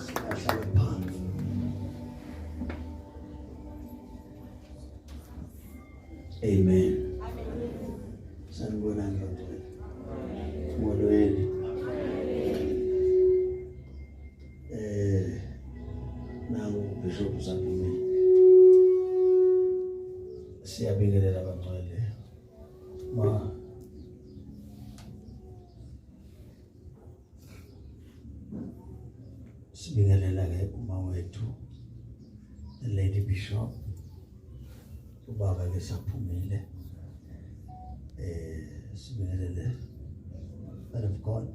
Singahlala phansi. Amen. Sanibonani bantwana. Molweni. Eh nangu Bishop Zaphumile. Siyabingelela abangcwele. Ma Sibingelela ke uma wethu the Lady Bishop ubaba ke saphumile eh sibingelele man of God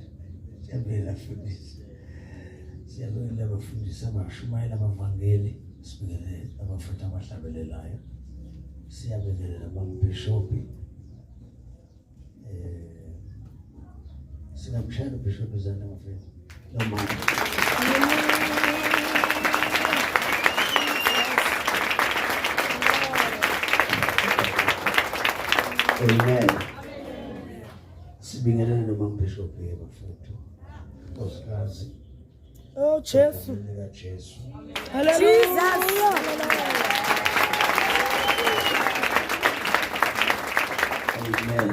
siyabingelela mfundisi siyabingelela abafundisi abashumayela abavangeli sibingelele abafethu abahlabelelayo siyabingelela bambishopi eh singamshayela ubishop izandla bafethu nomama. Amen. Sibingelele noma bishop ke bafethu. Nkosikazi. Oh Jesu. Jesu. Hallelujah. Amen.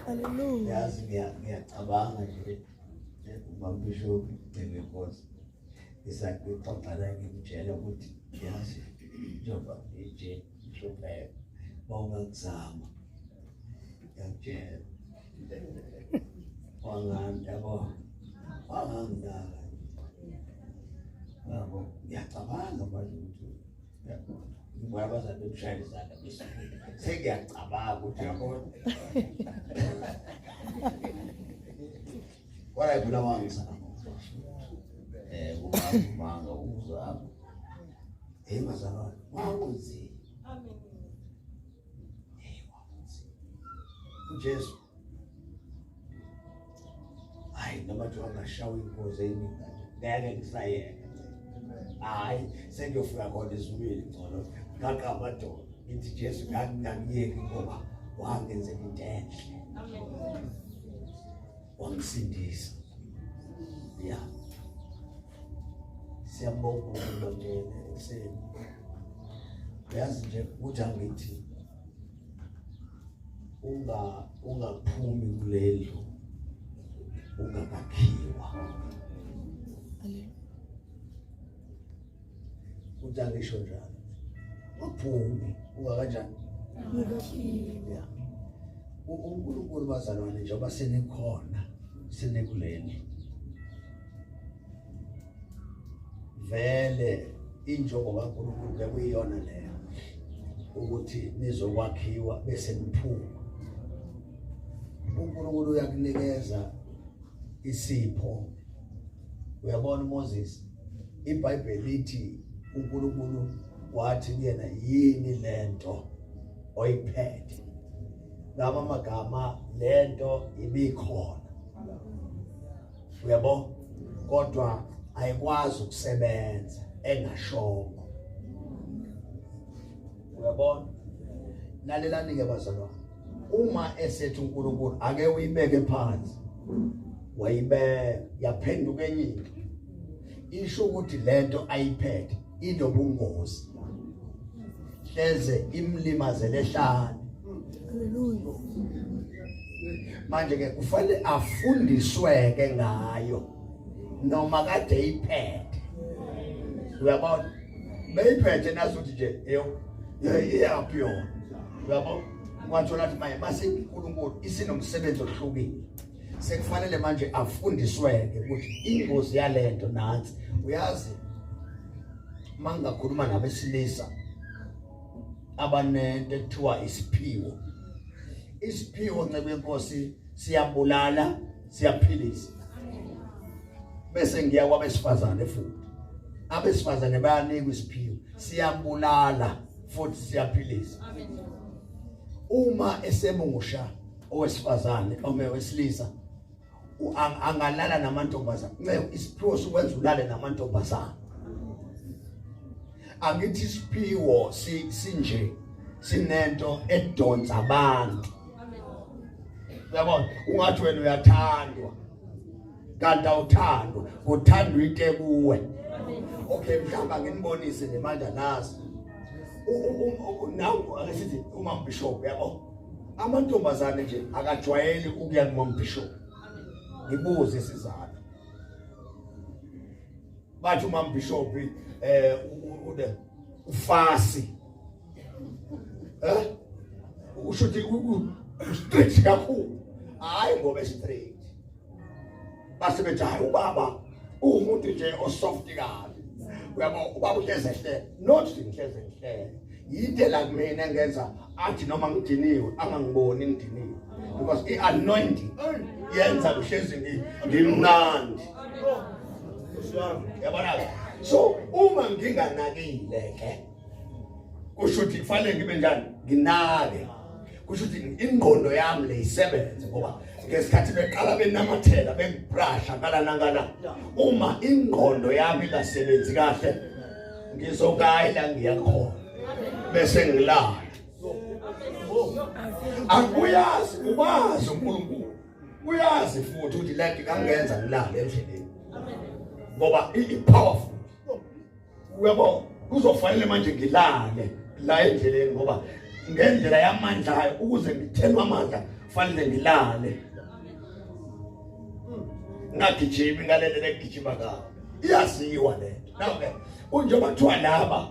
Hallelujah. Yazi ngiyacabanga nje ubambisho ngenkosi. Ngisakuxoxa la ngimtshela ukuthi yazi njengoba nje ngihlupheka bawungangizama. Ngiyakutshela. Wangani yabo. Wanganginaka. Yabo ngiyacabanga manje ukuthi ngibona abazali bemshayela izandla besuke. Sengiyacabanga ukuthi yabona. Kodwa phela wangizama. Eh ungavumanga ukuzama. Hey bazalwane, wakunzima. Amen. Hey wakunzima. uJesu hayi noma kuthiwa ngashawa inkozi eyiningi kanje ngeke ngisayeka hayi sengiyofika khona ezulwini ngcono ngaqa amadolo ngithi Jesu ngangingakuyeki ngoba wangenzela into enhle wangisindisa ya siyabonga uNkulunkulu nje ekuseni uyazi nje ukuthi angithi unga ungaphumi kulendlu ungakakhiwa uthi angisho njalo ungaphumi ungakanjani Ungakakhiwa. uNkulunkulu bazalwane njengoba senikhona senikulendlu vele injongo kaNkulunkulu bekuyiyona leyo ukuthi nizokwakhiwa bese niphuma uNkulunkulu uyakunikeza isipho uyabona uMoses iBhayibheli lithi uNkulunkulu wathi kuyena yini lento oyiphethe ngama magama lento ibikhona uyabo kodwa ayikwazi ukusebenza engashongo uyabona lalelani ke bazalwane uma esethi uNkulunkulu ake uyibeke phansi wayibeka yaphenduka enye into isho ukuthi lento ayiphethe inobungozi hleze imlimazele ehlane Hallelujah. Manje ke kufanele afundiswe ke ngayo noma kade iphethe. Uyabona? Beyiphethe nazuthi nje eyo iyaphi yona. Uyabona? Ungathola ukuthi manje mase uNkulunkulu isinomsebenzi ohlukile. Sekufanele manje afundiswe ke ukuthi ingozi yalento nansi. Uyazi mangakhuluma nabesilisa abanento ekuthiwa isiphiwo isiphiwo ncebe yenkosi siyabulala siyaphilisa bese ngiya kwabesifazane futhi abesifazane bayanikwa isiphiwo siyabulala futhi siyaphilisa uma esemusha owesifazane ome wesilisa Angalala namantombazana. Nceku, isiphiwo sokwenza ulale namantombazana. Angithi isiphiwo sinje sinento edonsa abantu. Uyabona, ungathi wena uyathandwa kanti awuthandwa, kuthandwa into ekuwe. Okay, mhlawumbe anginibonise nje manje anazi. Nawu ake sithi umam bishop, yabo, amantombazane nje akajwayeli ukuya kumam bishop. Ngibuze isizathu. Bathi umam bishop une ufasi. Usho ukuthi strict kakhulu. Hayi ngoba strict. Base bethi hayi ubaba uwumuntu nje osoft kabi. Uyabo, ubaba uhleze ehle. Not ngihleze ngihlele. Yinto la kumina engenza athi noma ngidiniwe angangiboni ngidiniwe. Because i-anointing yenza ngihlezi ngimnandi. Yabona? So uma nginganakile ke kusho ukuthi kufanele ngibe njani? Nginake. Kusho ukuthi ingqondo yami le isebenze, ngoba ngesikhathi beqala benamathela bengibrasha ngala nangala, uma ingqondo yami ingasebenzi kahle ngizokayila ngiyakhona bese ngilala. Akuyazi ubazi uNkulunkulu, uyazi futhi ukuthi lento ingangenza ngilale endleleni, ngoba i-powerful. Uyabo, kuzofanele manje ngilale la endleleni, ngoba ngendlela yamandla ukuze ngithenwe amandla kufanele ngilale, ngagijimi ngalendlela egijima ngayo. Iyaziwa lento. Now ke unjengoba kuthiwa laba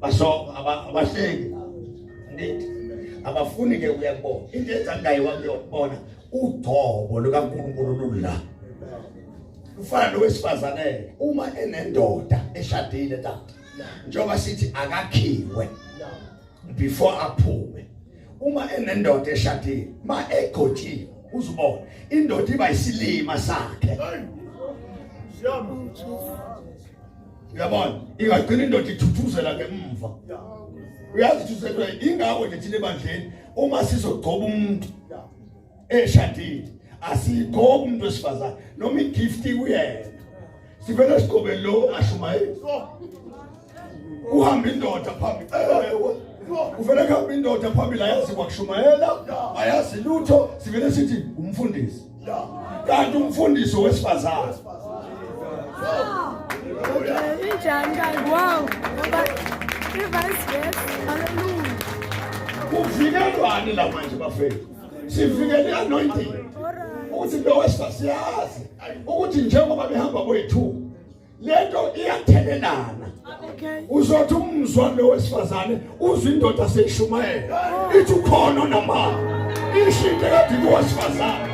baso abahleki ndithi abafuni ke ukuya kubona into enza ngayiwa kuyobona ugcobo lukaNkulunkulu lula. Ufana nowesifazane uma enendoda eshadile tata, njengoba sithi akakhiwe before aphume. Uma enendoda eshadile, ma egcotshiwe, uzubona indoda iba isilima sakhe. Uyabona, ingagcina indoda ithuthuzela ngemva. Uyazi ithuthuzela ingakho nje thina ebandleni uma sizogcoba umuntu eshadile asigcobi umuntu wesifazane noma igift kuyena, sivele sigcobe lo ashumayeli. Kuhamba indoda phambili, ewe, kuvele kuhamba indoda phambili, ayazi kwakushumayela, ayazi lutho, sivele sithi umfundisi, kanti umfundisi wesifazane. Okay, injani kanti? Wow. Ngoba i-vice versa. Hallelujah. Kuvikelwani la manje bafethu? Sivikele i-anointing. Alright. Ukuthi lo wesifazane siyazi ukuthi njengoba behamba boyi-two lento iyathelelana. Okay. Uzothi umzwa lo wesifazane uzwe indoda seyishumayela ithi ukhona onamandla, isho into ekade kuwesifazane.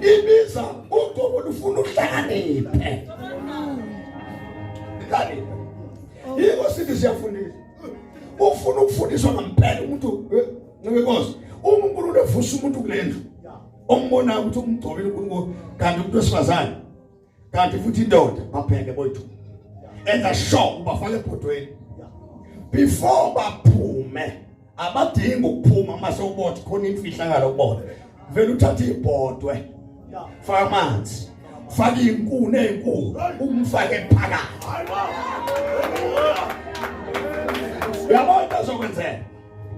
Ibiza ugcobo lufuna uhlakaniphe. Hlakaniphe. Yiko sithi siyafundisa, ufuna ukufundiswa ngempela umuntu. Nkosi, uma uNkulunkulu evusa umuntu kule ndlu ombonayo ukuthi umgcobile uNkulunkulu, kanti umuntu wesifazane kanti futhi indoda, babheke boyithu, enza sure ubafake ebhodweni before baphume. Abadingi ukuphuma mase ubona khona imfihlakalo kubona. Vele uthathe ibhodwe, faka amanzi, faka inkuni ezinkulu, umfake phakathi. Uyabona into ezokwenzeka?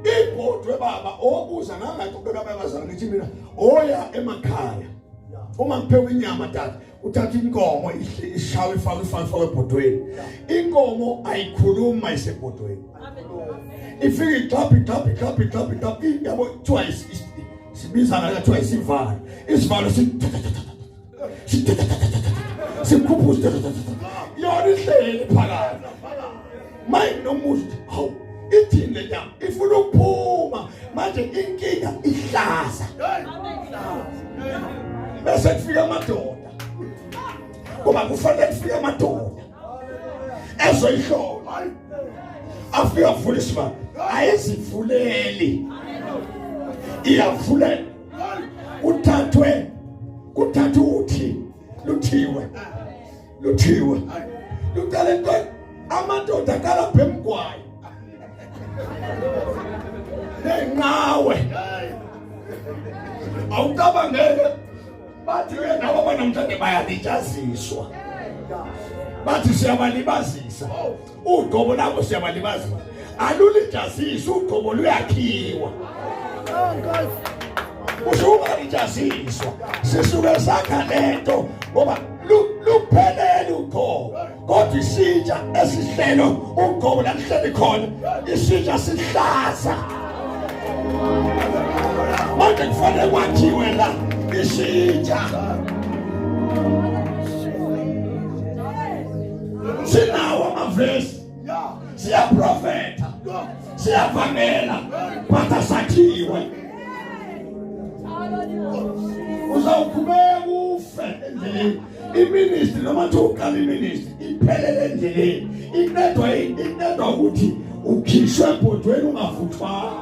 Ibhodwe baba obuza ngangaxoxela abazali, ngithi mina oya emakhaya uma ngipheka inyama tata, uthatha inkomo ishawe, ifake ifake ifake ebhodweni. Inkomo ayikhulumi mayisebhodweni, ifike ixhaphi ixhaphi ixhaphi ixhaphi ixhaphi, yabo. Kuthiwa sibiza ngale, kuthiwa isivalo, isivalo sikhuphuza yona ihleli phakathi. Maye nomuzi, hawu, ithini le nyama? Ifuna ukuphuma manje, inkinga ihlaza. Bese kufika amadoda, kuba kufanele kufike amadoda ezoyihlola. Afika avula isivalo, ayizivuleli, iyavulela. Kuthathwe uthi luthiwe luthiwe luqale into, amadoda aqala bhemgwayi. Nenqawe. Awucabangeke bathi ke nabo banamhlanje bayalitshaziswa. Bathi siyabalibazisa. Ugqobo labo siyabalibazisa. Alulitshaziswa ugqobo luyakhiwa. Oh Nkosi. Usho ungalitshaziswa. Sisuke sakha lento ngoba luphelele ugqobo. Kodwa isitsha esihlelo ugqobo la lihleli khona isitsha sihlaza. Manje kufanele kwakhiwe la isitsha. Sinawo amavesi. Siyaprofetha. Siyavangela. But asakhiwe. Uzawuqhubeka ufe endleleni. Iministry noma kuthiwa uqala iministry iphelele endleleni. Iqedwa yini? Iqedwa ukuthi ukhishwe ebhodweni ungavuthwanga.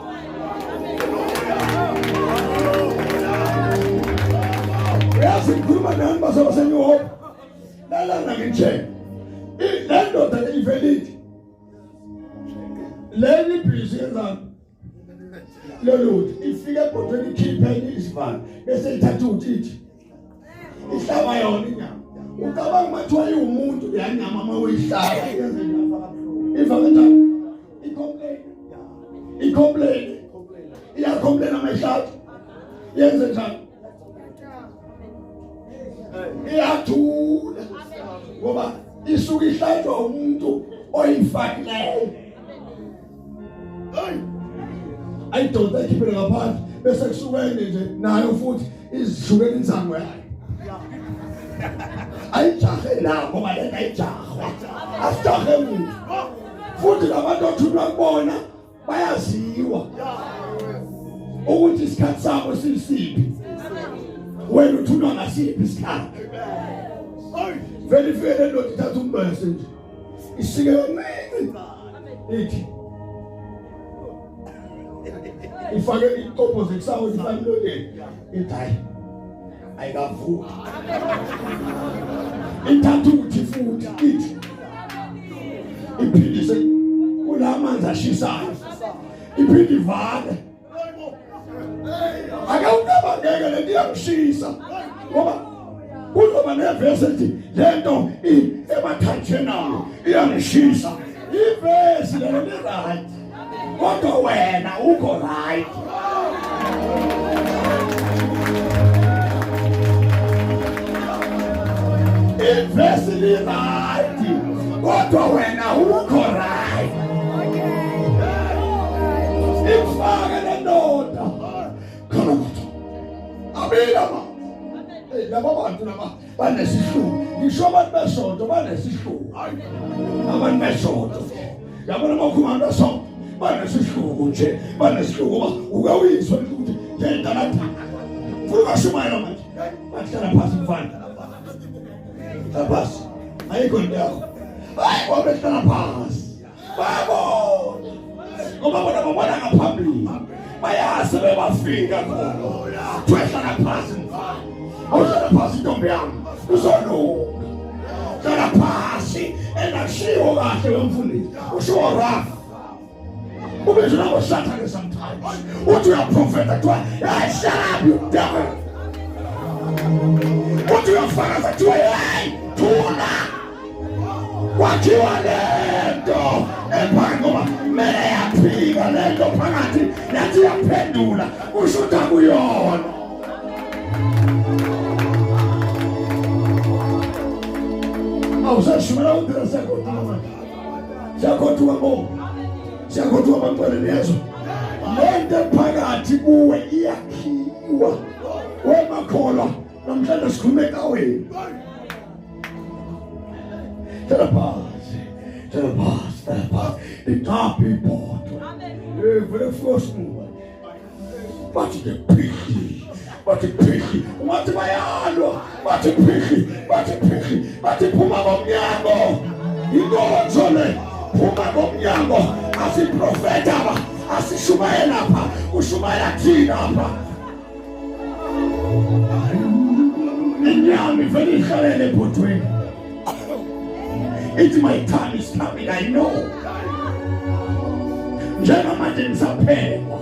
Uyazi ngikhuluma nani basebaseNew Hope. Lalana ngitshela. Le ndoda le ivelile. Leli bhizi yenzani? Lolu ifike ebhodweni ikhiphe isivalo bese ithatha utshitshi. Ihlaba yona inyama. Ucabanga uma kuthiwa iwumuntu leya nyama uma uyihlaba yenze njani? Iva kanjani? Icomplain. Icomplain. Iyacomplain uma ihlaba. Yenze njani? Iyathula. Ngoba isuke ihlatshwa umuntu oyifakileyo. Hey. Ayidonsa ikhiphele ngaphandle bese kusuka enye nje nayo futhi izishukela insango yayo. Ayijahe la ngoba lento ayijahwa. Asijahe muntu. Futhi labantu othunywa kubona bayaziwa ukuthi isikhathi sabo sisiphi. Wena uthunywa ngasiphi isikhathi? Vele ifike le ndoda ithatha umbese nje. Isike kancinci. Ithi ifake ikopo zekusawo ifake emlonyeni ithi hayi ayikavuki ithatha uthi futhi ithi iphindise kula manzi ashisayo iphinde ivale ake ucabangeke lento iyamshisa ngoba kuzoba nevesi ethi lento emathanjeni ayo iyangishisa ivesi lelo li-right kodwa wena ukho right ivesi li-right kodwa wena ukho right imfake le ndoda khona kodwa abila ma laba bantu laba banesihluku ngisho abantu besonto banesihluku abantu besonto yabona uma ukhuluma abantu besonto banesihluku nje banesihluku uba uke uyizwe ukuthi njendaladala funa ungashumayela manje bahlala phasi mfana hlala phasi ayikho into yakho hayi wabehlala phasi bayabona ngoba bona babona ngaphambili bayazi bebafika khona kuthiwa hlala phasi mfana awuhlala phasi intombi yami uzolunga hlala phasi engashiwo kahle wemfundisi ushiwo rough ubizwa nangosathane sometimes uthi uyaprofetha kuthiwa hey shut up you devil uthi uyafakaza kuthiwa hey thula kwakhiwa lento ephakathi ngoba kumele yaphika lento phakathi yathi yaphendula kusho ukuthi akuyona awusashumela udira siyagoduka manje siyagoduka bo siyagoduka bantwana niyezwa lento ephakathi kuwe iyakhiwa wemakholwa namhlanje sikhulume ekaweni hlala phansi hlala phansi hlala phansi liqaphi ibhodwe eh vele kufika simuka bathi ke phihli bathi phihli ungathi bayalwa bathi phihli bathi phihli bathi phuma ngomnyango inkonzo le phuma ngomnyango asiprofeta ba asishumayela lapha kushumayela thina apha inyama ivele ihlalele ebhodweni ithi my time is coming i know njengamanje ngisaphekwa.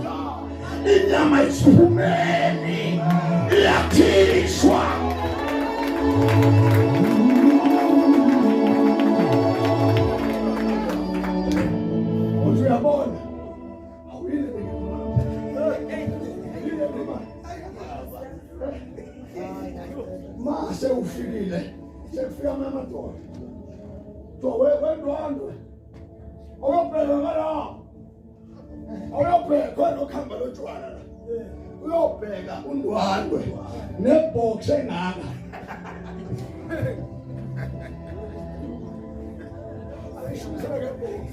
Inyama isiphumeli iyakhishwa. Uthi uyabona awuyile mase ufikile sekufika amadoda kuthiwa wendwandwe awuyobheka ngala awuyobheka khona okuhamba lotshwala la uyobheka undwandwe nebox engaka ayishumisele ngebox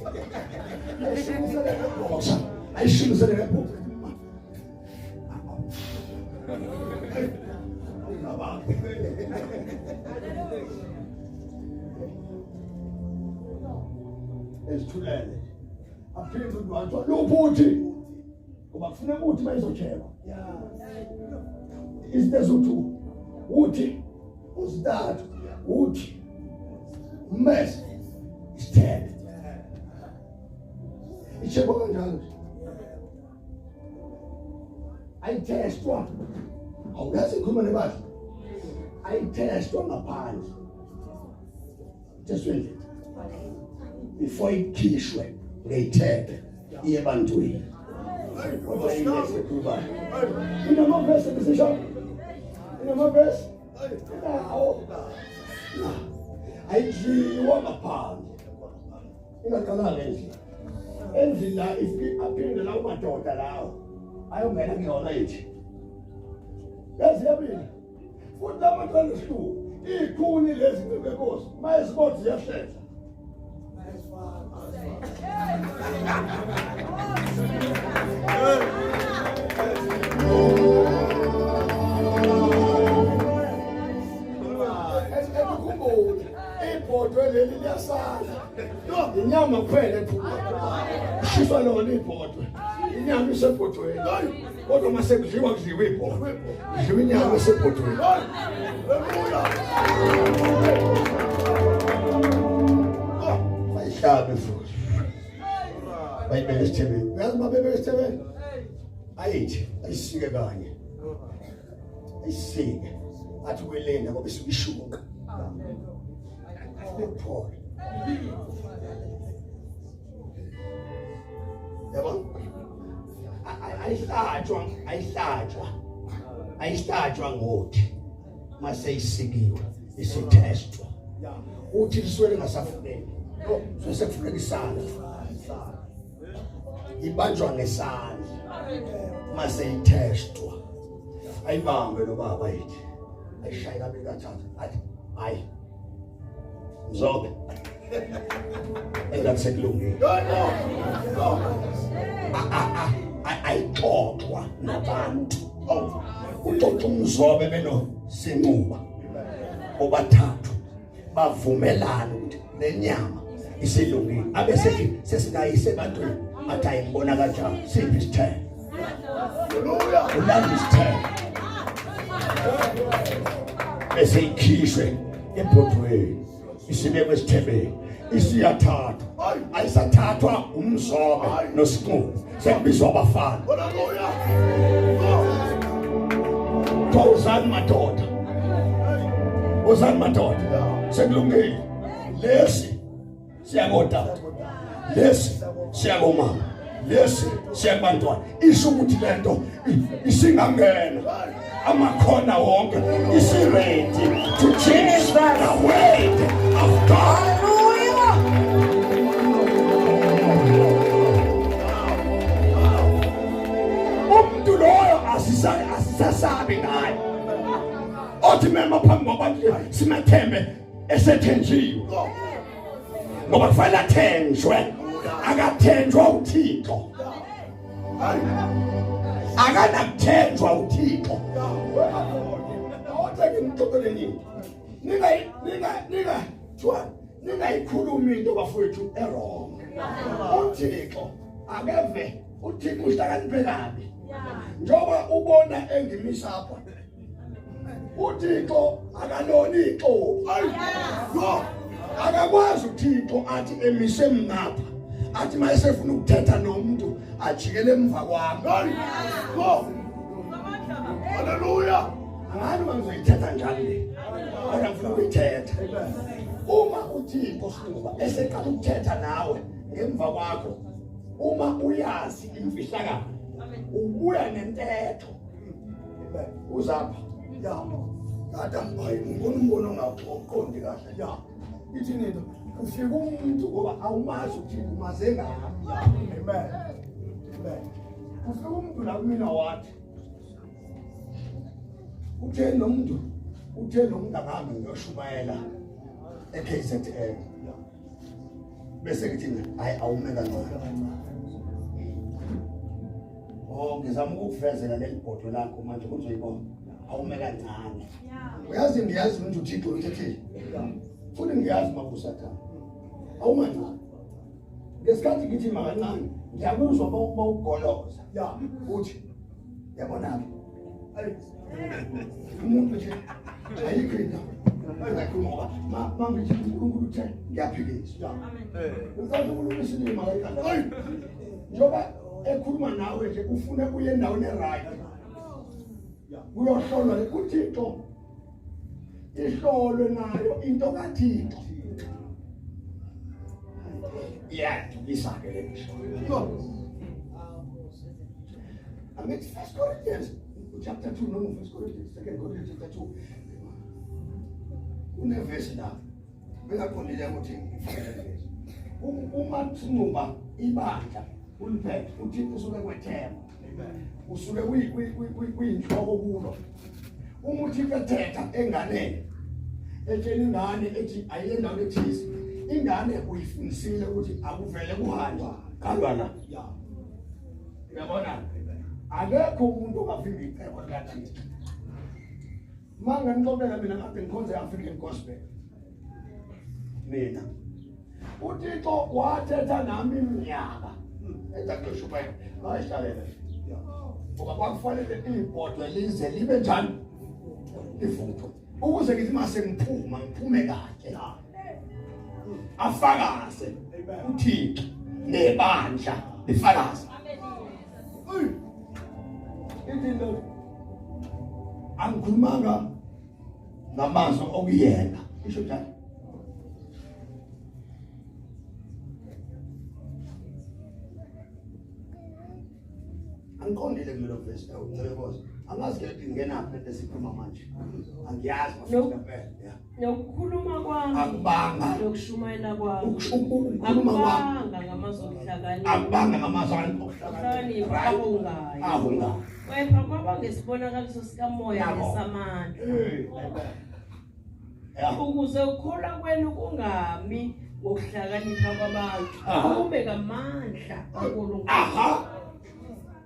ayishumisele ngebox ayishumisele ngebox ezithulele aphinde udwantshwa luphuthi ngoba kufuneka uthi mayizotshelwa izinto eziwu-two uthi uzintathu uthi ummese isithebe ishebo kanjalo nje ayithestwa awuyazi ikhuluma nebandla ayithestwa ngaphandle ithestwe endlini before ikhishwe ngeyithebe iye ebantwini kodwa inesekhuluma inamavesi ngisisho inamavesi inawo ayidliwa ngaphandle ingaqalanga endlini endlini la aphinde lawo madoda lawo ayongena kuyona yithi yazi yabili futhi la bantu banesihluku iy'khuni lezi nceku uma ezibotha ziyahlehla Ukhumbule ibhodwe leli liyasala inyama kuphela ephuma shiswa lona ibhodwe inyama isebhodweni kodwa uma sekudliwa kudliwa ibhodwe kudliwa inyama esebhodweni bayihlabe futhi bayibeke esithebeni uyazi uma bebeke esithebeni ayithi ayisike kanye ayisike athi kwelinda ngoba isuke ishuka ukuphola yabo ayihlatshwa ayihlatshwa ayihlatshwa ngothi mase isikiwe isithestwa uthi lisuke lingasafuneki so sekufuneka isandla ibanjwa ngesandla mase ithestwa ayibambe lo baba yithi ayishaye kabili kathathu athi hayi Mzobe. Engathi sekulungile. Ayixoxwa nabantu. Uxoxa umzobe beno sinquba. Bobathathu bavumelana ukuthi lenyama isilungile. Abesethi sesingayise ebantwini athi ayibona kanjani siphi isithelo. Hallelujah. Ulanda isithelo. Bese ikhishwe ebhodweni isibekwe esithebeni isiyathathwa ayisathathwa umzobe nosinqumo sekubizwa abafana Wozani madoda wozani madoda sekulungile lesi siyakodada lesi siyakomama lesi siyakubantwana isho ukuthi lento isingangena amakhona wonke isiready to change the weight of God. Hallelujah. Umuntu loyo asisasabi ngaye othi mema phambi kwabantu simethembe esethenjiwe ngoba kufanele athenjwe akathenjwa uThixo akanakuthenjwa uThixo awuthi ngimxoxele nini ninga ninga ninga thiwa ningayikhulumi into bafowethu erong uThixo akeve uThixo uhlakaniphe kabi njengoba ubona engimisa apha uThixo akalona ixoki no akakwazi uThixo athi emise mnapha Athi mayesefuna ukuthetha nomuntu ajikele emva kwami. Hayi. Go. Haleluya. Angani ngizoyithetha njani le? Kodwa ngifuna ukuyithetha. Uma uThixo ngoba eseqala ukuthetha nawe ngemva kwakho uma uyazi imfihlakalo ubuya nentetho uzapha ya tata hayi ngibona umbono ongawuqondi kahle ya ithi nito ufika umuntu ngoba awumazi ukuthi umaze ngami amen amen ufika umuntu la kumina wathi uthe lo muntu uthe lo muntu akahambe ngiyoshumayela e-KZN bese ngithi hayi awume kancane Oh ngizama ukukuvezela leli bhodwe lakho manje uzoyibona. Awume kancane. Uyazi ngiyazi ukuthi uThixo uthethile. Futhi ngiyazi makusathana. Awuma kancane. Ngesikhathi ngithi makancane ngiyakuzwa bawugoloza. Ya uthi yabona-ke. Umuntu nje ayikho indaba. Engakhuluma ngoba mangithi uNkulunkulu uthe ngiyaphikisa. Uzathi uNkulunkulu isilima la ekhanda. Hayi. Njengoba ekhuluma nawe nje ufune uye endaweni eright. Uyohlolwa le kuThixo. Ihlolwe nayo into kaThixo. Iyadukisa ke le ngisho. Angithi First Corinthians chapter 2 no First Corinthians Second Corinthians chapter 2 kunevesi la bengaqondile ukuthi ngifike le vesi uma sinquma ibandla uliphethe uthixo usuke kwethemba usuke kuyinhloko kulo uma uthixo ethetha enganeni etshela ingane ethi ayiye endaweni ethize ingane uyifundisile ukuthi akuvele kuhanjwa kalwa la uyabona akekho umuntu ongavimba icebo likathixo uma nganixoxela mina kade ngikhonze i-african gospel mina uthixo wathetha nami iminyaka enza ngishumayela ngayihlalela ngoba kwakufanele ibhodwe lize libe njani livuthwe ukuze ngithi mase ngiphuma ngiphume kahle afakaze uThixo nebandla lifakaze ithi indoda angikhulumanga ngamazwi okuyena isho njalo angiqondile kulelo vesi ngicela inkosi angazi ke ingenaphi lento esikhuluma manje angiyazi bafethu ngempela ya nokukhuluma kwami akubanga nokushumayela kwami ukukhuluma kwami akubanga ngamazwi okuhlakanipha akubanga ngamazwi okuhlakanipha ahungayo ahungayo kepha kwaba ngesibonakaliso sikamoya nesamandla ukuze ukukholwa kwenu kungami ngokuhlakanipha kwabantu kube ngamandla kaNkulunkulu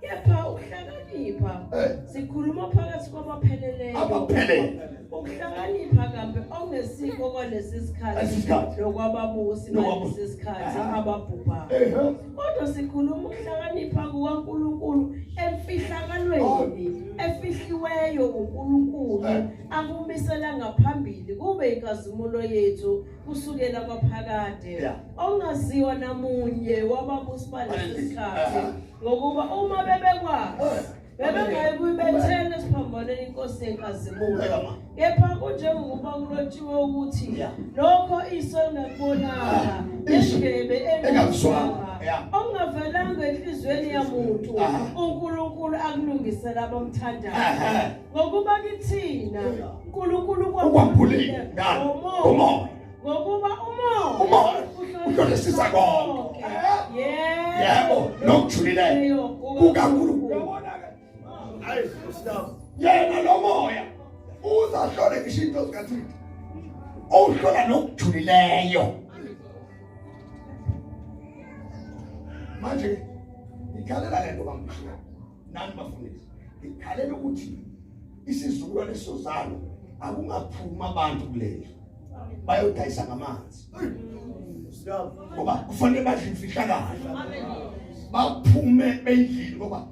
Kepha ukuhlakanipha eh. sikhuluma phakathi kwabapheleleyo. Abaphelele. Ukuhlakanipha kambe ongesikho kwalesi sikhathi nokwababusi balesi sikhathi ababhubhayo. Kodwa sikhuluma ukuhlakanipha kukaNkulunkulu emfihlakalweni oh. efihliweyo uNkulunkulu eh. akumisela ngaphambili kube inkazimulo yethu kusukela kwaphakade ongaziwa namunye wababusi balesi sikhathi ngokuba uma bebekwazi bebengayi kuyibethela esiphambanweni inkosi yenkazimulo kepha kunjengokuba kulotshiwe ukuthi lokho iso elingakubonanga nendlebe engakuzwanga okungavelanga enhliziyweni yamuntu uNkulunkulu akulungisela abamthandayo ngokuba kithina uNkulunkulu ukwambulile ngomoya ngokuba umoya umoya uhlolisisa konke yebo nokujulileyo kukaNkulunkulu yena lo moya uzahlole ngisho into zikaThixo owuhlola nokujulileyo manje ngikhalela le nto bamshiya nani bafundisi ngikhalela ukuthi isizukulwane sozalo akungaphumi abantu kuleli bayodayisa ngamanzi ngoba kufanele badle imfihlakalo baphume beyidlile ngoba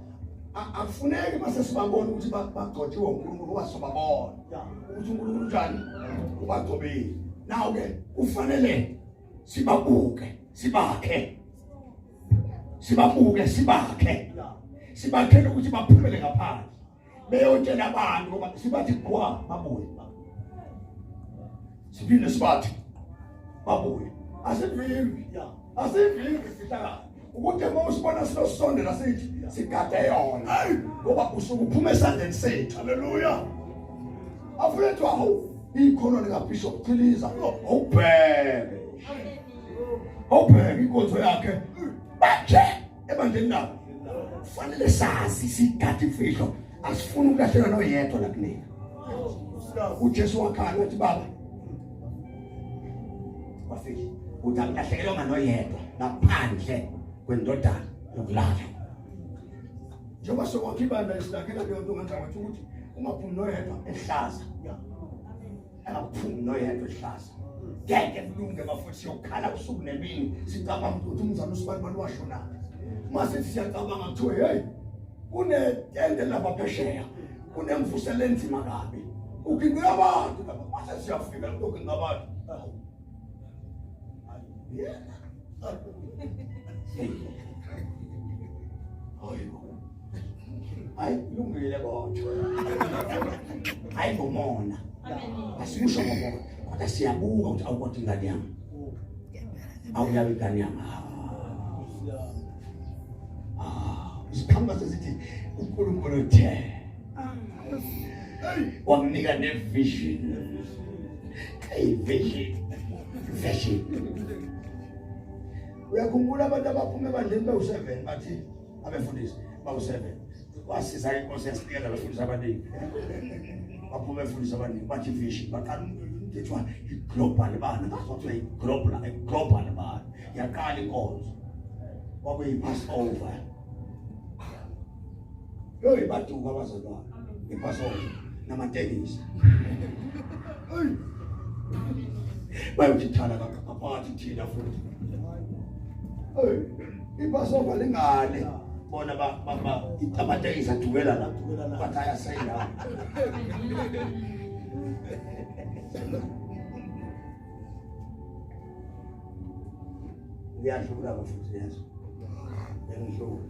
akufuneki mase sibabona ukuthi bagcotshiwe uNkulunkulu ngoba sobabona ukuthi uNkulunkulu unjani ubagcobile naw ke kufanele sibabuke sibakhe. Sibabuke sibakhe. Sibakhele ukuthi baphumele ngaphandle. Beyotshela abantu ngoba sibathi gwa babuye. Siphinde sibathi babuye. Asivimbi. Asivimbi sihlangana. Ukuthi uma usibona silosondela sithi sigade yona. Ngoba usuke uphuma esandleni sethu. Haleluya. Afulethu awu ikhono likaBishop Chiliza. Awubheke. Awubheke inkonzo yakhe. Baje ebandleni labo. Kufanele sazi sigade imfihlo. Asifuni ukulahlekelwa noyedwa la kunina. uJesu wakhala wathi baba wafika uthi angilahlekelwanga noyedwa ngaphandle kwendodana yokulala njengoba sokwakha ibandla esilakhela leyo nto ngenza wathi ukuthi ungaphumi noyedwa ehlaza angaphumi noyedwa ehlaza ngeke kulunge bafowethu siyokhala usuku nemini sicabanga ukuthi umzali usibanibani washonaphi uma sithi siyacabanga kuthiwe heyi kunetende lapha phesheya kunemvuselo enzima kabi uginqika abantu lapha mase siyafika kutoginqa abantu hayi kulungile kodwa hayi ngomona asikusho ngomona kodwa siyabuka ukuthi awukodwa ingane yami awuyabe ingane yami Siqhamuka sesithi uNkulunkulu uthe wamnika ne-vision. Hey vision. Vision. Uyakhumbula abantu abaphuma ebandleni bawu-7 bathi abefundisi bawu-7 wasiza inkosi yasinikeza abefundisi abaningi baphuma efundisi abaningi bathi vision baqala kuthiwa i-global bana kuthiwa i-global i-global bana yaqala inkonzo kwakuyi-passover yoyi baduka abazalwane i-passover namatekisi bayothi thala kaphakathi thina futhi i-passover lingale bona amatekisi adukela la bathi ayasayindawo Ngiyadlula bafethu yezo. Bengidlula.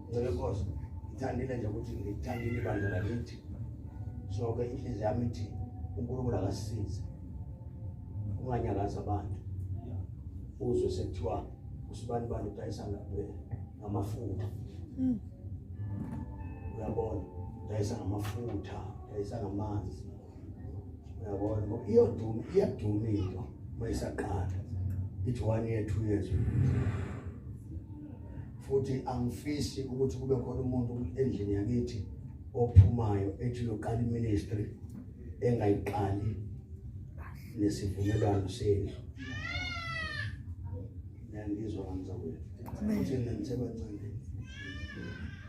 Ngicela inkosi ngithandile nje ukuthi ngithandile ibandla lakithi. So ke inhliziyo yami ithi uNkulunkulu akasisize. Unganyakazi abantu. Uzwe sekuthiwa usibani bani udayisa ngamafutha. Uyabona? Udayisa ngamafutha, udayisa ngamanzi. Uyabona ngoba iyoduma iyaduma into uma isaqala ithi one year two years futhi angifisi ukuthi kube khona umuntu endlini yakithi ophumayo ethi uyoqala iministry engayiqali nesivumelwano sendlu niyangizwa kamzakwethu futhi nanisebancane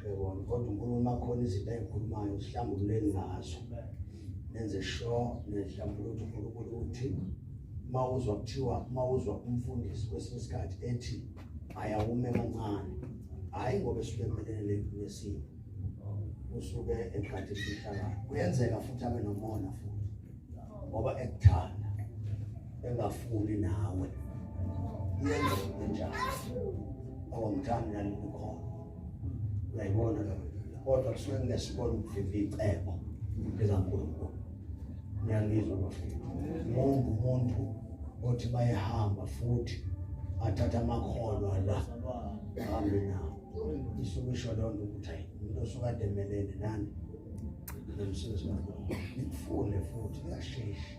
yabona kodwa uNkulunkulu makhona izinto ayikhulumayo sihlambululeni ngazo nenze sure nehlambululo ukuthi uNkulunkulu uthi mawuzwa kuthiwa mawuzwa umfundisi kwesinye isikhathi ethi ayawume kancane hhayi ngoba esuke emelene nesimo usuke egade imfihlakalo kuyenzeka futhi abe nomona futhi ngoba ekuthanda engafuni nawe iyenzeka enjalo awangithandi naleli khona uyayibona lo kodwa kusuke kungesibona ukuviva icebo likaNkulunkulu niyangizwa bafethu mungu umuntu othi bayehamba futhi athatha amakholwa la ahambe nawo isuke isho loo nto ukuthi hayi umuntu osuke ade emelene nani nomsebenzi kaNkulunkulu nikufunde futhi kuyashesha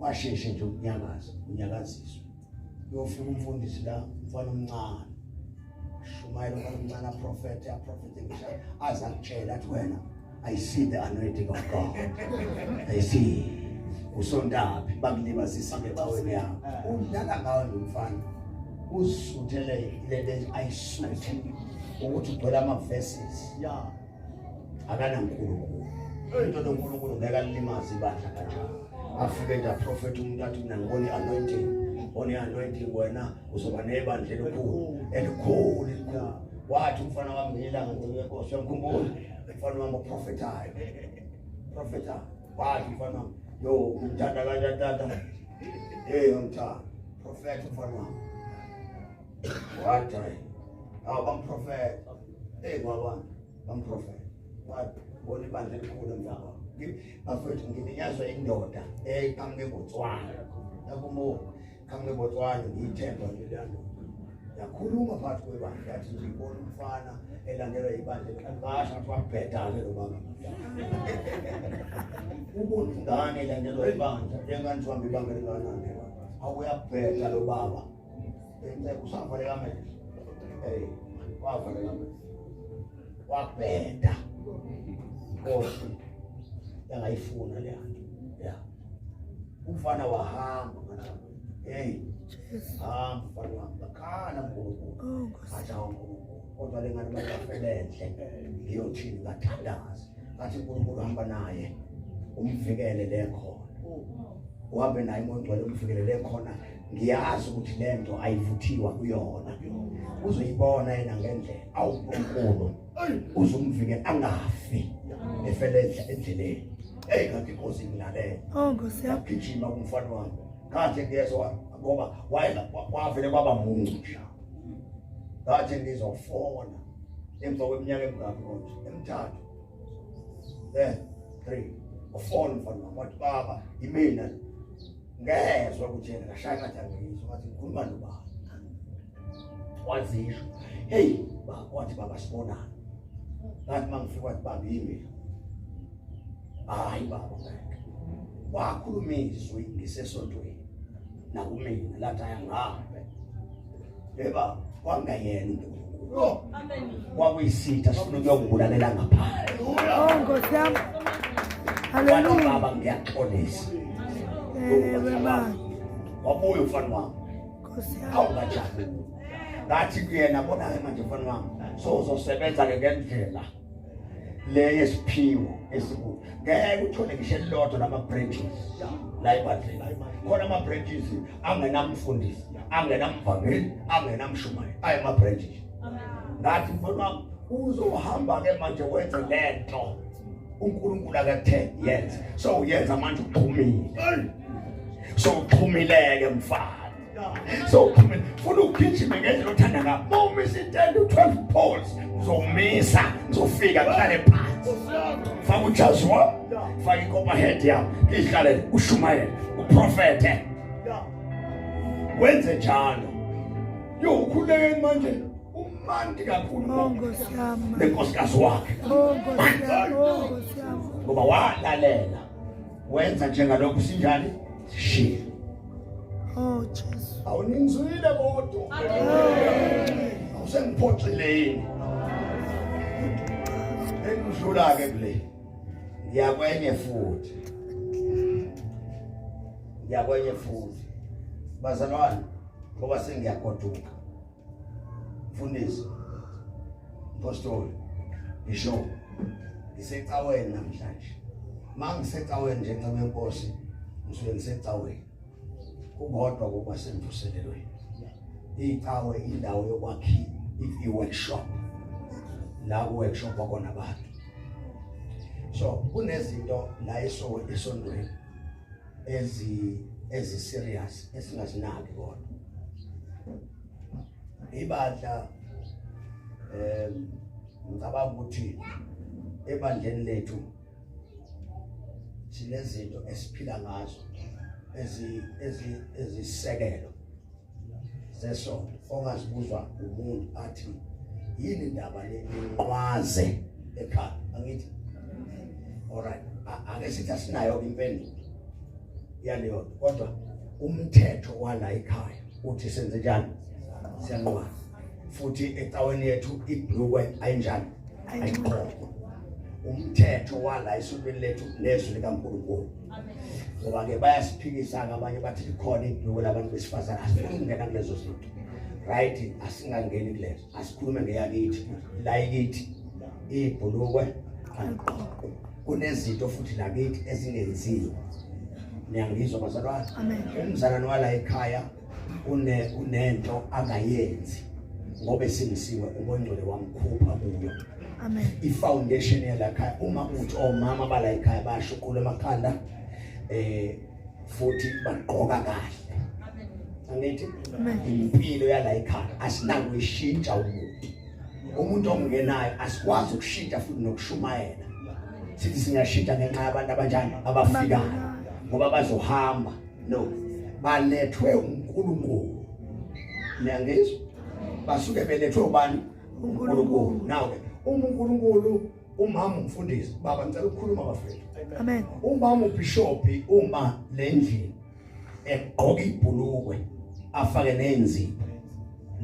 washeshe nje ukunyakaza unyakaziswe uyofika umfundisi la umfana omncane shumayela umfana omncane aprofethe aprofethe ngisho aze akutshele athi wena I see the anointing of God I see usontaphi bakulibazisile ecaweni yakho udlala ngawe lo mfana uzisuthele lento ayisuthe ukuthi ugcwele ama-verses yeah akanankulunkulu into nonkulunkulu ngeke alimaze ibandla kanjalo afike nje aprofethe umuntu athi mina ngibona i-anointing bona i-anointing wena uzoba nebandla elikhulu elikhulu elikhulu wathi umfana wami ngelanga ngcike enkosi uyamkhumbula umfana wami oprofethayo profethayo wathi umfana wami yo ngimthanda kanjani tata hey ngimthanda profetha umfana wami wathi hayi Awu bamprofeta. Hey kwabantu bamprofeta. Wathi bona ibandla elikhulu emva kwabo. Bafethu ngilinyazwa indoda eyayiqhamuke eBotswana. Yakumo qhamuke eBotswana ngiyithemba nje leya ndoda. Yakhuluma phakathi kwebandla yathi nje ibona umfana elandelwa ibandla ngasho ngathi wabheda-ke lo baba. Ubona ingane elandelwa ibandla lengane uhamba ibanga elingakanani awuyabheda lo baba. Inceku usavaleka amehlo. Hey, wavaleka amehlo. Wabheda. Nkosi yangayifuna le nto. Yeah. Umfana wahamba ngana. Hey. Hamba mfana wami bakhala uNkulunkulu. Oh, Athi awu uNkulunkulu. Kodwa le ngane bayafelenhle. Ngiyothini ngathandaza. Ngathi uNkulunkulu hamba naye. Umvikele le khona. Uhambe naye uMoya oNgcwele umvikele le khona. Ngiyazi ukuthi lento ayivuthiwa kuyona. Uzoyibona yena ngendlela. Awu uNkulunkulu. Uzumvikela angafi. Efele endleleni. Hey kanti inkosi ngilalela. Oh Nkosi yami. Yagijima kumfana wami. Ngathi ngiyezwa ngoba wavele kwaba muncu nje. Ngathi ngizofona emva kweminyaka emingaki manje? Emithathu. 3. Ufona umfana wami wathi baba yimina. Ngezwa ukuthi yena ngashaya ngathi angizwa ngathi ngikhuluma nobani. Wazisho. Hey baba wathi baba sibonana. Ngathi mangifika wathi baba yimi. Hayi baba ngeke. Wakhuluma izwi ngisesontweni. Nakumina lathi ayangihambe. Yeba kwangayena uNkulunkulu. Amen. Kwakuyisitha sifuna ukuyongibulalela ngaphandle. Oh Nkosi yami. Wathi Hallelujah. baba ngiyaxolisa. Ewe baba. Wabuya umfana wami. Nkosi yami. Awu kanjani? Ngathi kuyena bona ke manje mfana wami. So uzosebenza ke ngendlela le yesiphiwo esiku. Ngeke uthole ngisho elilodwa lama branches la ebandleni. Khona ama branches angenamfundisi, angenamvangeli, angenamshumayeli. Ayi ama branches. Ngathi mfana wami uzohamba ke manje wenze lento. uNkulunkulu akathe yenze. So uyenza manje uxhumile. So uxhumileke mfana. So uxhumile. Funa ugijime ngendlela othanda ngayo. Uma umisa itende u12 poles uzomisa ngizofika ngihlale phansi. Faka ujazi wami, faka icopperhead yami, ngihlalele ushumayele, uprofethe. Wenze njalo. Yo ukhulekeni manje umandi kakhulu Oh Nkosi yami. nenkosikazi wakhe. Oh Nkosi yami. Oh Nkosi yami. Ngoba walalela. Wenza njengalokhu sinjani? Sishiye. Oh Jesu. Awuningizwile kodwa. Awusengiphoxile yini? Engidlula ke kule. Ngiyakwenye futhi. Ngiyakwenye futhi. Bazalwane ngoba sengiyagoduka. Mfundisi. Mpostoli. Ngisho ngisecaweni namhlanje. Mangisecaweni nje ncebe yenkosi ngisuke ngisecaweni. Kukodwa kuba semvuselelweni. Icawe indawo yokwakhiwa, i-workshop. La ku-workshop khona abantu. So kunezinto la esontweni ezi serious esingazinaki kodwa. Ibandla ngicabanga ukuthi ebandleni lethu sinezinto esiphila ngazo ezisekelo zesonto ongazibuzwa umuntu athi yini indaba le ninqwaze ekhaya angithi alright ake sithi asinayo impendulo yaleyo nto kodwa umthetho wala ekhaya uthi senze njani siyanqwaza futhi ecaweni yethu ibhlukwe ayinjani ayiqokwa umthetho wala esontweni lethu nezwi likaNkulunkulu ngoba ke bayasiphikisa ke abanye bathi likhona ibhlukwe labantu besifazane asifuni ukungena kulezo zinto right asingangeni kulezo asikhulume ngeyakithi la ikithi ibhulukwe aliqokwa kunezinto futhi lakithi ezingenziwa niyangizwa bazalwane umzalwane wala ekhaya unento angayenzi ngoba esingisiwe uMoya wamkhupha kuyo Amen. I-foundation yalakhaya uma uthi omama bala ekhaya bashuqula emakhanda futhi bagqoka kahle. Angithi impilo yala ekhaya asinakuyishintsha umuntu. Umuntu ongenayo asikwazi ukushintsha futhi nokushumayela. Sithi singashintsha ngenxa yabantu abanjani abafikayo ngoba bazohamba. No. Balethwe uNkulunkulu. Niyangizwa? Basuke belethwe ubani? uNkulunkulu. Now ke uma uNkulunkulu umama umfundisi baba ngicela ukukhuluma bafethu. Amen. Umama ubishop uma lendlini egqoka ibhulukwe afake nenzipho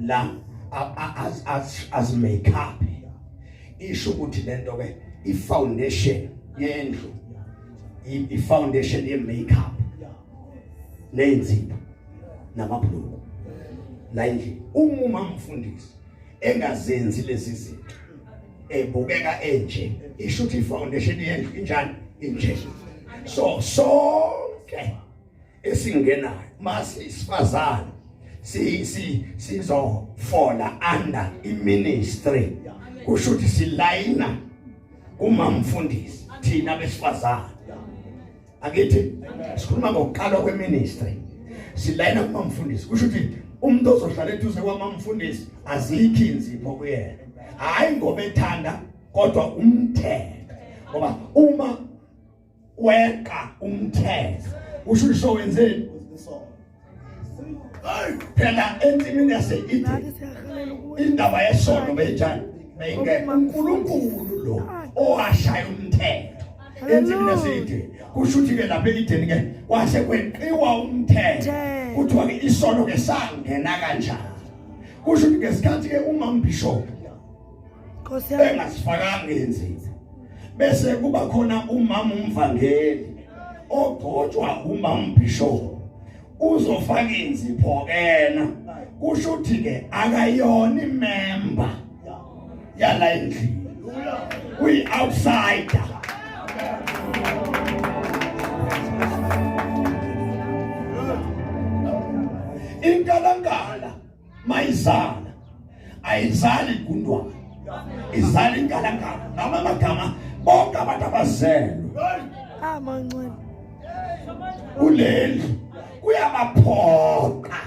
la as make up isho ukuthi lento ke i foundation yendlu i foundation ye make up nenzipho namabhulukwe la endlini uma umamfundisi engazenzi lezi zinto ebukeka enje isho ukuthi i-foundation yendlu injani inje so sonke esingenayo mase isifazane si si sizofola under iministry kusho ukuthi silayina kumamfundisi thina besifazane Akithi sikhuluma ngokuqalwa kweministry. Silayina kumamfundisi. Kusho ukuthi umuntu ozohlala eduze kwamamfundisi azikho inzipho kuyena. Hayi ngoba ethanda kodwa umthetho. Ngoba uma weqa umthetho usho ukuthi sowenzeni? Phela ensimini yase-Eden indaba yesono beyinjani? Beyingekho. uNkulunkulu lo owashaya umthetho ensimini yase-Eden. Kusho ukuthi ke lapha e-Eden ke kwase kweqiwa umthetho. Kuthiwa ke isono ke sangena kanjani? Kusho ukuthi ngesikhathi ke umambishop Nkosi yami. Engasifakanga inzipho. Bese kuba khona umama umvangeli ogcotshwa umama bishop. Uzofaka inzipho kena. Kusho ukuthi ke akayona imember yala endlini. Uyi outsider. Inkalankala mayizala ayizali igundwane izala inkalankala ngama amagama bonke abantu abazelwe amancane kulendlu kuyabaphoqa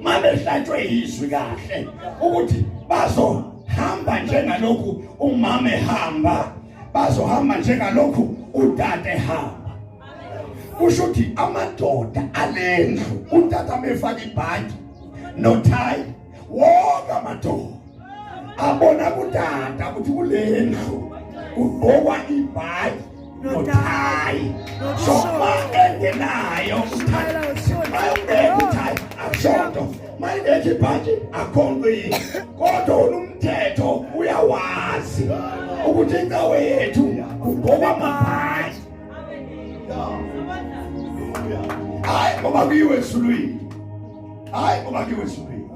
mabehlatshwe izwi kahle ukuthi bazohamba njengalokhu umama ehamba bazohamba njengalokhu utata ehamba kusho ukuthi amadoda alendlu utata mefaka ibhantshi nothayi wonke amadoda abona kutata ukuthi kulendlu kugqokwa ibhantshi nothayi so ma engenayo uthayi mayungekho uthayi akushodo mayingekho ibhantshi akho nto yini kodwa wona umthetho uyawazi ukuthi incawe yethu kugqokwa amabhantshi Hayi ngoba kuyiwe ezulwini. Hayi ngoba kuyiwe ezulwini.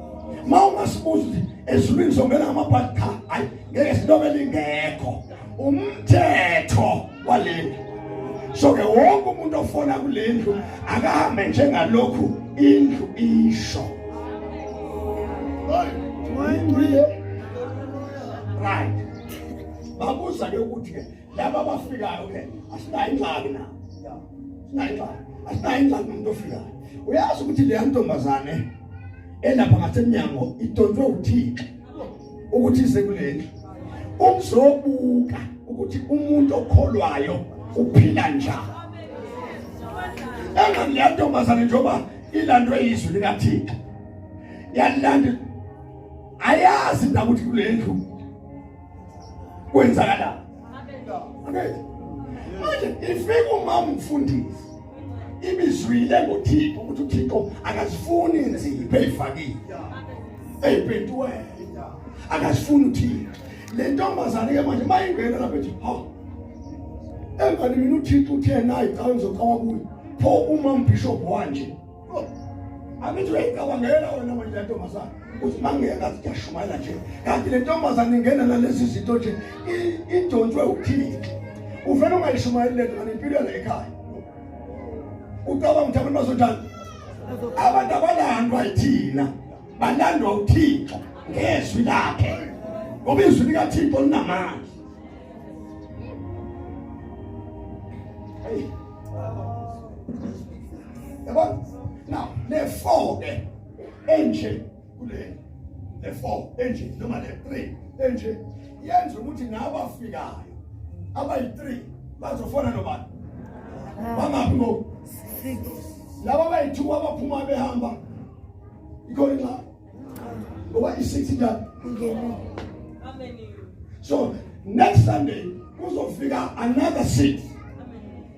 Ma ungasibuza ukuthi ezulwini songena ngamabhadi cha, hayi ngeke silobe lingekho. Umthetho walendlu. So ke wonke umuntu ofona kulendlu akahambe njengalokhu indlu isho. Right. Babuza ke ukuthi ke laba abafikayo ke asinayo ingxaki na sinayo ingxaki asinayo ingxaki nomuntu ofikayo uyazi ukuthi leya ntombazane elapha ngasemnyango idonswe uThixo ukuthi ize kulendlu umzobuka ukuthi umuntu okholwayo uphila njani engani leya ntombazane njengoba ilandwe izwi likaThixo yalanda ayazi indaba ukuthi kulendlu kwenzakala manje ifika umama umfundisi ibizwile ngoThixo ukuthi uThixo akazifuni inzipho eyifakile eyipentiweyo akazifuni uThixo le ntombazane ke manje mayingena lapha ethi ha engani mina uThixo uthe nayi cha ngizocawa kuye pho uma bishop wanje Angithi uyayicabangela wena manje le ntombazane uthi mangeke ngathi ngiyashumayela nje kanti le ntombazane ingena nalezi zinto nje idontshwe uthixo uvele ungayishumayeli lento ngane impilo yala ekhaya ucabanga ukuthi abantu bazonjani abantu abalandwa yithina balandwa uthixo ngezwi lakhe ngoba izwi likathixo linamandla Hey. Yabona? Now, le 4 ke enje kule le 4 enje noma le 3 enje yenza ukuthi nabafikayo abayi-3 bazofana nobani? Bangaphi ngoku? 6. Laba abayi-2 abaphuma behamba ikhona ingxaki ngoba i-6 njani? Ingenile. So next Sunday kuzofika another 6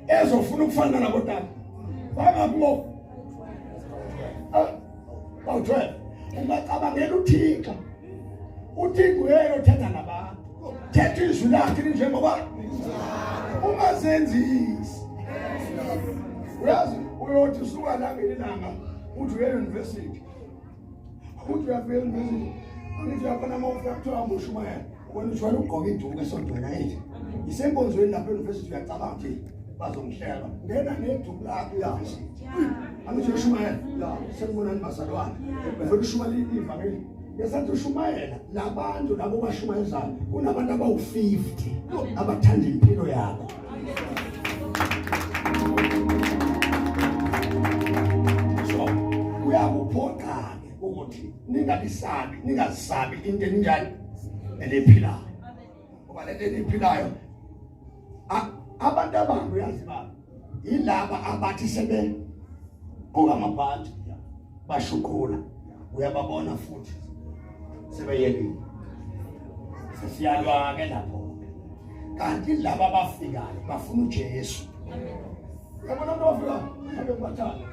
ezofuna ukufana nabo tata. Bangaphi ngoku? Bawu-12. Ungacabangela uThixo. UThixo uyena othetha nabantu. Thetha izwi lakhe njengoba ungazenzisi. Uyazi uyothi usuka la ngelilanga uthi uye university. Uthi uyafika university. Angithi uyabona uma ufika kuthiwa hamba ushumayela. Wena ujwayele ukugqoka iduku esontweni ayithi. Isenkonzweni lapha e-university uyacabanga ukuthi bazongihleba. Ngena neduku lakho e-university. Angithi uyashumayela. Sekubonani bazalwane. Uvela ushumayela ivangeli. Ngesathi ushumayela labantu labo bashumayezayo kunabantu abawu-50 abathanda impilo yakho. So kuyakuphoqa-ke ukuthi ningalisabi ningazisabi into eninjani eniphilayo. Ngoba lento eniphilayo abantu ababi uyazi baba yilaba abathi sebe gqoka amabhantshi bashuqula uyababona futhi sebeyekile sesiyalwa-ke lapho kanti laba abafikayo bafuna uJesu uyabona abantu abafikayo abe ngibathanda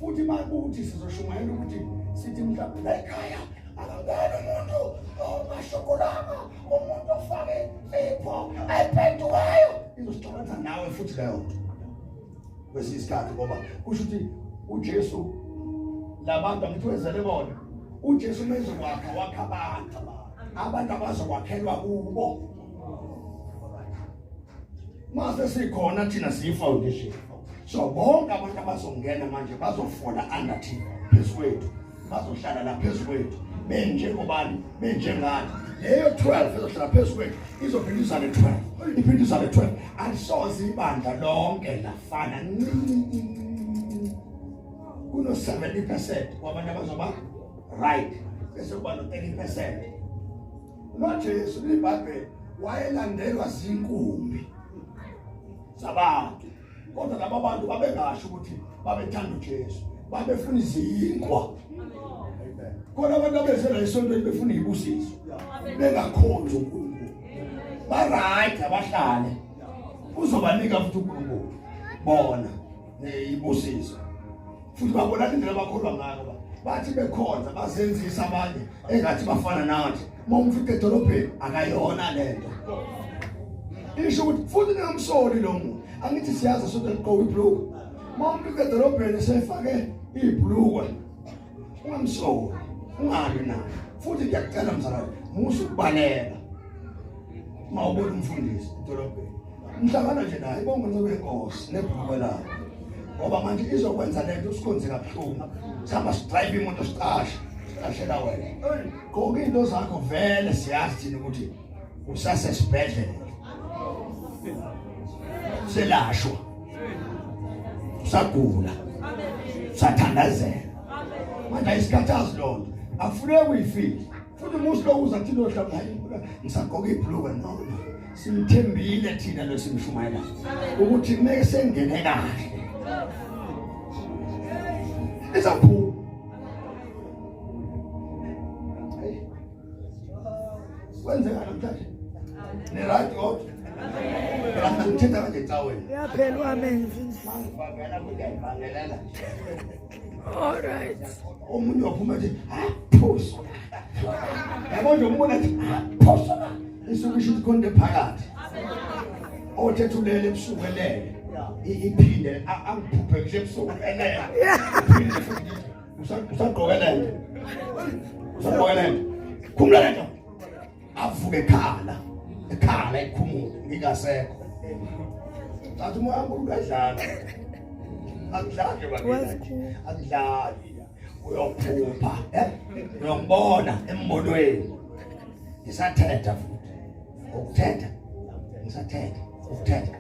futhi uma kuthi sizoshumayela ukuthi sithi mhlawumbe la ekhaya akangeni umuntu ongashukulanga umuntu ofake insipho ephendukayo izosixabanisa nawe futhi leyo nto kwesinye isikhathi ngoba kusho ukuthi uJesu labantu angithi wezele bona uJesu mezokwakha wakha abantu abantu abazokwakhelwa kubo mase sikhona thina siyi-foundation so bonke abantu abazongena manje bazofola under thina phezu kwethu bazohlala la phezu kwethu benjengobani benjengani leyo 12 ezohlala phezu kwethu izophinde izale 12 iphinde izale 12 alisoze ibandla lonke lafana ncinci kuno 70% wabantu abazoba right bese kuba no 30% noJesu iBhayibheli wayelandelwa zinkumbi zabantu kodwa laba bantu babengasho ukuthi babethanda uJesu babefuna izinkwa khona abantu abezela esontweni befuna izibusiso bengakhonzi uNkulunkulu ba right abahlale uzobanika futhi uNkulunkulu bona neyibusiso futhi babona indlela abakholwa ngayo ngoba bathi bekhonza bazenzisa abanye engathi bafana nathi uma umfica edolobheni akayona lento isho ukuthi futhi ningamsoli lo muntu angithi siyazi sonke ligqoka ibhulukwe uma umfica edolobheni sefake ibhulukwe ungamsoli ungalwi naye futhi ngiyakucela mzalwane musa ukubaleka uma ubona umfundisi edolobheni ngihlangana nje naye bonke nceku yenkosi nebhulukwe lakho ngoba manje izokwenza lento usikhonze kabuhlungu sihamba sidrive imoto siqashe siqashela wena gqoka into zakho vele siyazi thina ukuthi usasesibhedlela selashwa usagula usathandazela manje ayisikhathazi loo nto akufuneki uyifihle futhi umusi lo uza kuthi lohlaba hayi ngisagqoka ibhulukwe no simthembile thina lo simshumayela ukuthi kumele sengene kahle izaphuma kwenzeka namhlanje ni right kodwa ngithetha kanje ecaweni uyaphela uamen mfundisi mangivangela kuyayivangelela All right. Omunye waphuma ethi phuso. Yabo nje umbona ethi phuso. Isuke isho ukuthi khona into ephakathi. Othetha ulele ebusuku elele. Iphinde angiphuphe nje ebusuku elele. Iphinde futhi usagqoke lento. Usagqoke lento. Khumula lento. Avuke ekhala. Ekhala ekhumule ngingasekho. Athi umoya kaNkulunkulu uyadlala. Akudlali bakithi. Akudlali. Uyophupha, eh? Uyongibona embonweni. Ngisathetha futhi. Ukuthetha. Ngisathetha. Ukuthetha.